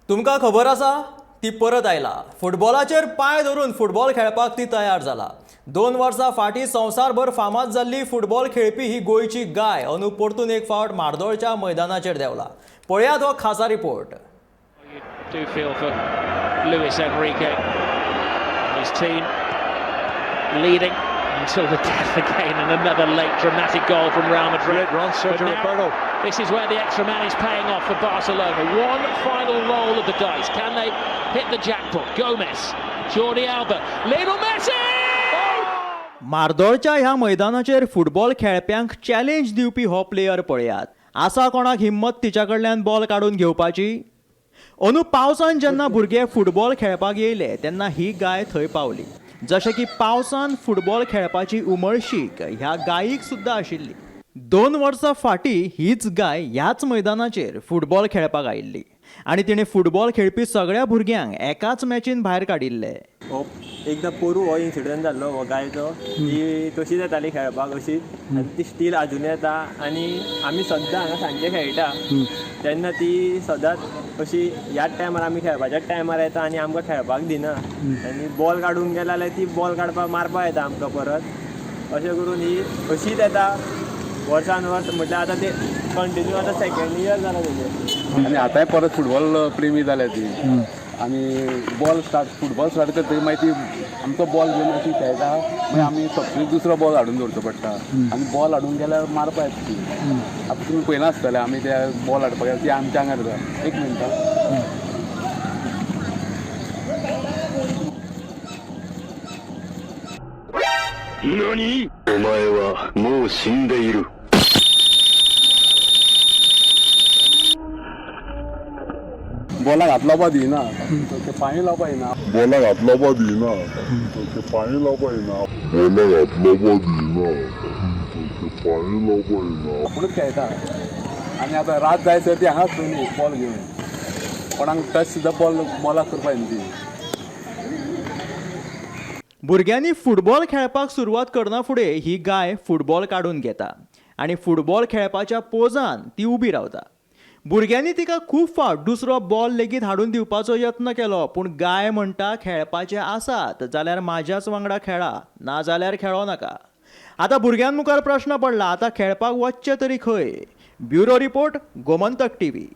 तुमकां खबर आसा, ती परत आयला. फुटबॉलाचेर पांय धरून फुटबॉल खेळपाक ती तयार जाला. 2 वर्सां फाटीं संवसारभर फामाद जाल्ली फुटबॉल खेळपी ही गोंयची गाय अंदू परतून एक फावट म्हार्दोळच्या मैदानाचेर देंवला. पळयात हो खासा report. You do feel for Luis Enrique and his team, leading until the death again, and another late dramatic goal from Real Madrid. Great run, Sergio But now, Roberto. this is where the extra man is paying off for Barcelona. One final roll of the dice. Can they hit the jackpot? Gomez, Jordi Alba, Lionel Messi! म्हार्दोळच्या ह्या मैदानाचेर football खेळप्यांक challenge दिवपी हो player पळयात. आसा कोणाक हिम्मत तिच्या कडल्यान बॉल काडून घेवपाची? अंदू पावसान जेन्ना भुरगे फुटबॉल खेळपाक येयले तेन्ना ही गाय थंय पावली. जशें की पावसान फुटबॉल खेळपाची उमळशीक ह्या गायीक सुद्दां आशिल्ली. 2 वर्सां फाटीं हीच गाय ह्याच मैदानाचेर फुटबॉल खेळपाक आयिल्ली आनी तिणें फुटबॉल खेळपी सगळ्या भुरग्यांक एकाच मॅचीन भायर काडिल्ले. हो एकदां पोरूं हो इन्सिडंट जाल्लो हो गायचो. ती तशीच येताली खेळपाक अशीच आनी ती स्टील आजुनूय येता आनी आमी सद्दां हांगा सांजचे खेळटा तेन्ना ती सदांच अशी ह्याच टायमार, आमी खेळपाच्याच टायमार येता आनी आमकां खेळपाक दिना आनी बॉल काडूंक गेले जाल्यार ती बॉल काडपाक मारपाक येता आमकां परत. अशें करून ही अशीच येता वर्सान वर्स, म्हटल्यार आतां ते कंटिन्यू आतां सेकेंड इयर जाला तेजें. आनी आतांय परत फुटबॉल प्रेमी जाल्या ती आनी बॉल स्टार्ट, फुटबॉल स्टार्ट करतकीर मागीर ती आमचो बॉल घेवन अशी खेळटा. मागीर आमी सबस्टिट्यूट दुसरो बॉल हाडून दवरचो पडटा आनी बॉल हाडून गेल्यार मारपा येता ती. आतां तुमी पळयना आसतलें, आमी त्या बॉल हाडपाक गेल्यार ती आमच्या आंगार येता. एक मिनटां. 何、お前はもう死んでいる。 बॉलाक हात लावपा दिना, ते पांय लावपा येना. बॉलाक हात लावपा दिना, ते पांय लावपा येना. बॉलाक हात लावपा दिना, ते पांय लावपा येना. आपुणूच खेळटा आनी आतां रात जायसर ती हांगाच दोनी बॉल घेवन, कोणाक टच सुद्दां बॉल बॉलाक करपा येना ती. भुरग्यांनी फुटबॉल खेळपाक सुरवात करना फुडें ही गाय फुटबॉल काडून घेता आनी फुटबॉल खेळपाच्या पोजान ती उबी रावता. भुरग्यांनी तिका खूब फावट दुसरो बॉल लेगीत हाडून दिवपाचो यत्न केलो, पूण गाय म्हणटा, खेळपाचे आसात जाल्यार म्हाज्याच वांगडा खेळा, ना जाल्यार खेळो नाका. आतां भुरग्यां मुखार प्रश्न पडला, आतां खेळपाक वच्चें तरी खंय? Bureau report, Gomantak TV.